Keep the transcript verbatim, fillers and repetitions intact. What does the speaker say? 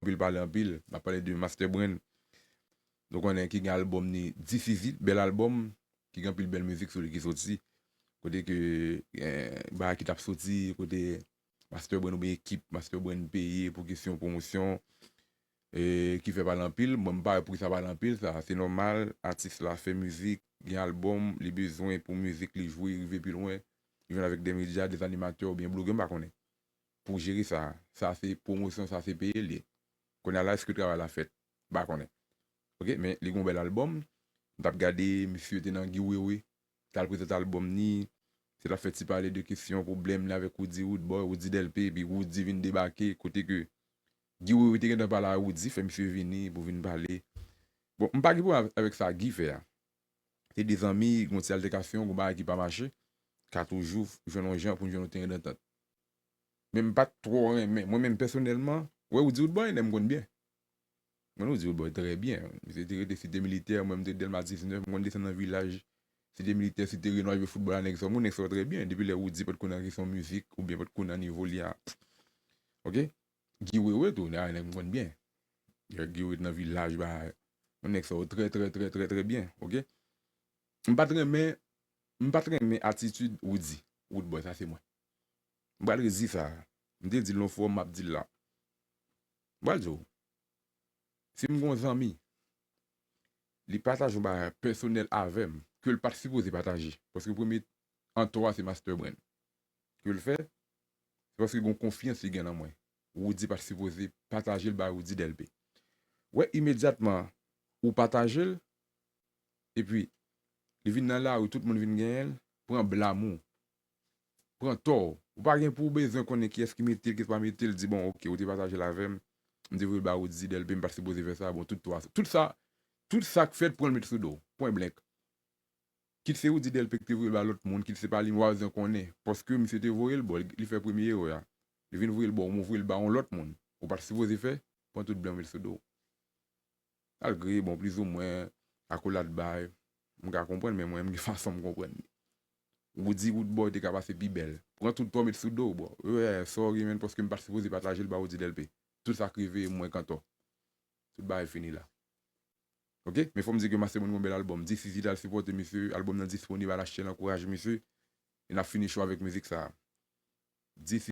anpil pale anpil. M ap pale de Master Brand. Nou konnen ki gen albòm ni This Is It, bèl albòm, ki gen anpil bèl mizik sou li ki soti. Kote ke gen bagay ki t ap soti, kote Master Brand oubyen ekip Master Brand peye pou kesyon pwomosyon, e ki fè pale anpil. Mwen, m pa wè poukisa pale anpil, sa se nòmal. Atis la fè mizik, gen albòm, li bezwen pou mizik li jwe, rive pi lwen. Li jwenn avèk de medya, de animatè oubyen blogè, m pa konnen. Pou jere sa, sa se pwomosyon, sa se peye li ye. Kounye a la, èske travay la fèt? M pa konnen. Ok, men li gen yon bèl albòm. M t ap gade, misye te nan Guy Wewe, t al prezante albòm ni, se t ap fè ti pale de kesyon pwoblèm li avèk Roody Roodboy, Roody Delpé, epi Roody vin debake, kote ke Guy Wewe te gentan pale a Roody, fè misye vini pou vin pale. Bon, m pa gen pwoblèm avèk sa Guy fè a. Se de zanmi, gon ti altèkasyon, gon bagay ki pa mache, ka toujou jwenn yon jan pou n jwenn yon teren dantant. Men m pa t twò renmen, mwen menm pèsonèlman, wè Roody Roodboy, nèg m konn byen. Mwen Roody Roodboy trè byen. Misye te rete Site Militè, mwen m te Dèlma diznèf, mwen konn desann nan vilaj Site Militè, Site Renwa, jwe foutbòl a nèg sa, mwen nèg sa trè byen. Depi lè Roody pa t konn nan kesyon mizik, oubyen pa t konn nan nivo li a. Ok? Guy Wewe tou, nèg m konn byen. Guy Wewe nan vilaj, ba, mwen nèg sa trè, trè, trè, trè, trè byen. Ok? M pa t renmen, m pa t renmen atitid Roody Roodboy, sa se mwen. M pral redi sa. M te di l yon fwa, m ap di l la. M pral di w, si m gon zanmi, li pataje yon bagay pèsonèl avè m, ke l pa t sipoze pataje, paske premye an tò a se Master Brand. Ke l fè, se paske gon konfyans li gen nan mwen. Roody pa t sipoze pataje l bay Roody Delpé. Wè, imedyatman, ou pataje l, epi, li vin nan lari, tout moun vin genyen l, pran blam ou. Pran tò w. Ou pa gen pou w bezwen konnen kiyès ki mete l, kiyès pa mete l, di, bon, ok, ou te pataje l avè m, m te voye l ba Roody Delpé, m pa t sipoze fè sa, bon, tout tò a, tout sa, tout sa k fèt, pran l met sou do w. Pwen blank. Kit se Roody Delpé ki te voye l ba lòt moun, kit se pa li, m pa bezwen konnen, paske misye te voye l ba w, li fè premye erè a. Li vin voye l ba w, men w voye l ba yon lòt moun. Ou pa t sipoze fè, pran tout blam met sou do w. Malgre, bon, plizoumwen, akolad bay, m ka konprann, men mwen, m gen fason m konprann li. Roody Roodboy te ka pase pi bèl. Pran tout tò w met sou do w, bro. Yeah, sorry, man, paske m pa t sipoze pataje l ba Roody Delpé. Tout sa k rive mwen k an tò. Tout bagay fini la. Ok? Men fò m di ke Master Brand gon bèl albòm. This Is It, al sipòte misye. Albòm nan disponib, al achte l, ankouraje misye. E n ap fini show avèk mizik sa a. This Is